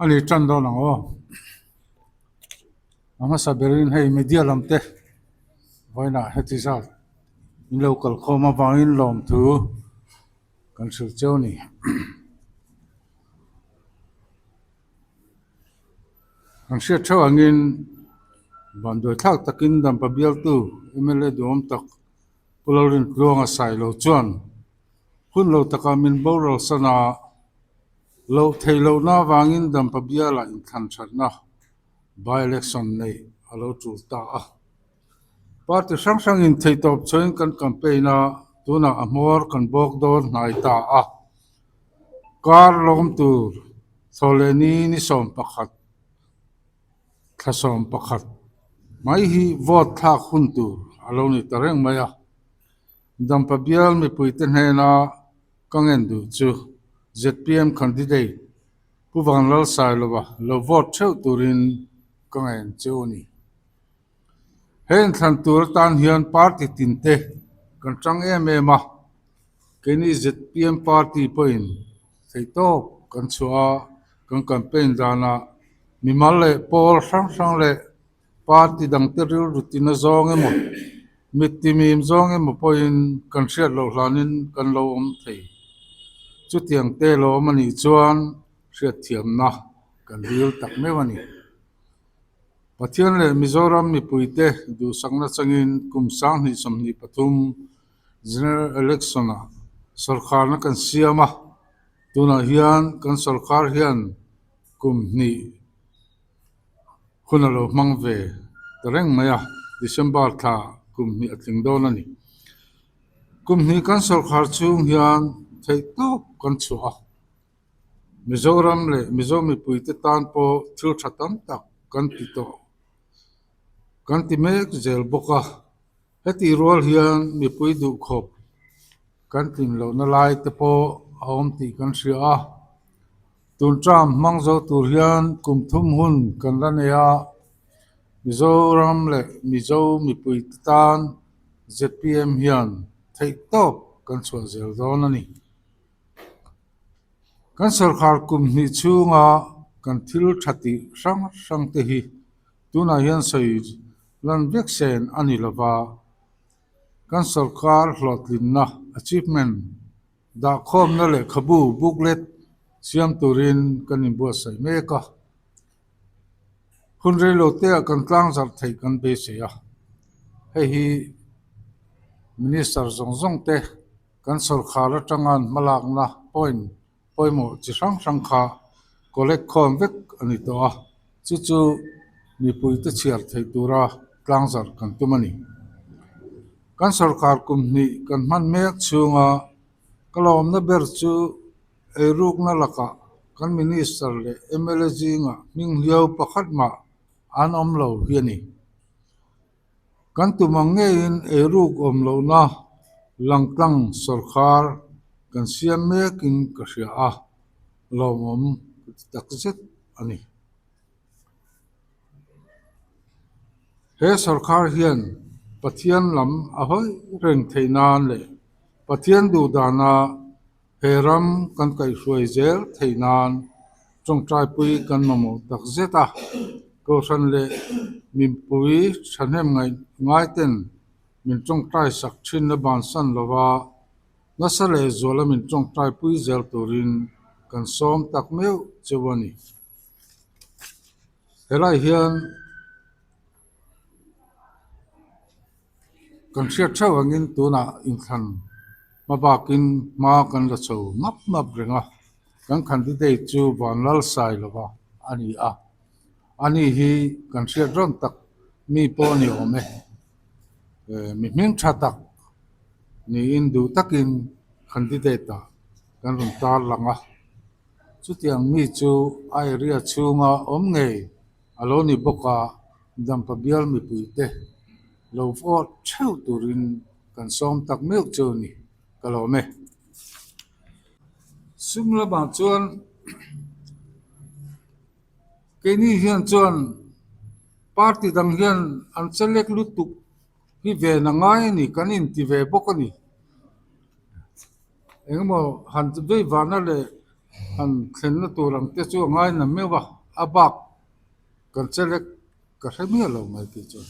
A ni tan dawn ang aw. A hmasa berin hei media lam te vawiinah heti zat min lo kalkhawm avangin lawmthu kan hrilh cheu a ni. Kan hriat theuh angin vanduai thlak takin Dampa bialtu mla duhawm tak Pu Lalrintluanga Sailo chuan hun lo takah min boral san a, loh theih lohna avangin Dampa bialah inthlan thatna by-election neih a lo tul ta a. Party hrang hrangin theihtawp chhuahin kan campaign a, tunah a hmawr kan bawk dawn hnai ta a. Kar lawm tur Thawhlehni ni 11, thla 11 mai hi vote thlak hun tur a lo ni ta reng mai a. Dampa bial mipuite hnena ka ngen duh chu zpm candidate Pu Vanlalsailova lo vote theuh turin ka ngen cheu a ni. He inthlan tur atan hian party tinte kan tang em em a, keini zpm party pawhin theihtawp kan chhuah a, kan campaign danah mimal leh pawl hrang hrang leh party dangte rilru tina zawng emaw, mitti mim zawng emaw pawhin kan hriat loh hlanin kan lo awm thei. Chutiang te lo awm a nih chuan hriatthiamna kan dil tak meuh a ni. Pathian leh Mizoram mipuite duhsakna changin kum 2023 General Election-ah sawrkharna kan siam a, tunah hian kan sawrkar hian kum hnih hun a lo hmang ve ta reng mai a, December thla kum hnih a tling dawn a ni. Kum hnih kan sawrkhar chhung hian theihtawp kan chhuah a. Mizoram leh Mizo mipuite tan pawh thil tha tam tak kan ti tawh kan ti mek zel bawk a. Hetih rual hian mipui duhkhawp kan tlin lohna lai te pawh a awm tih kan hria a. Tun term hmang zo tur hian kum thum hun kan la nei a. Mizoram leh Mizo mipuite tan zpm hian theihtawp kan chhuah zel dawn a ni. Kan sawrkar kum hnih chhunga kan thil tha tih hrang hrang te hi tunah hian sawi lan vek sen a ni lova, kan sawrkar hlawhtlinna, achievement, dahkhawmna lehkhabu, booklet, siam turin kan inbuatsaih mek a. Hun rei lo te ah kan tlang zarh theih kan beisei a, hei hi Minister zawng zawng te Kan sawrkhar atanga an hmalakna point pawimawh chi hrang hrang kha collect khawm vek a ni tawh a, chu chu mipuite chhiar theih tura tlangzarh kan tum a ni. Kan sawrkhar kum hnih kan hman mek chhunga ka lawmna ber chu eirukna lakah kan Minister leh mla zingah hming hliau pakhat mah an awm lo hi a ni. Kan tum ang ngeiin eiruk awm lohna langtlang sawrkhar kan siam mekin ka hria a, lawmawm ka ti tak zet a ni. He sawrkhar hian Pathian lam a hawi reng theih nan leh Pathian duh dana He ram kan kaihhruai zel theih nan tawngtaipui kan mamawh tak zet a, Kohhran leh mipui thahnem ngaih ngaiten min tawngtai sak thinna bansan lova nasa leh zuala min tawngtaipui zel turin kan sawm tak meuh cheu a ni. Helai hian. Kan hriat theuh angin tunah inthlan hma bakin hma kan la chho map map reng a, kan candidate chu Vanlalsailova a ni a, ani hi kan hriat rawn tak mi pawh a ni awm e, mi hming tha tak niin duh takin candidate ah kan rawn tar lang a, chutiang mi chu a area chhunga awm ngei a lo ni bawk a. Dampa bial mipuite lo vote theuh turin kan sawm tak meuh chu a ni, ka lawm e. Sum lamah chuan keini hian chuan party dang hian an chelek lutuk hi ven a ngai a ni, kan inti ve bawk a ni. Engemaw han vei vana leh. Han thlenna tur ang te chu a ngai na meuh a, a bak kan chelek ka hre miah lo mai tih chuan.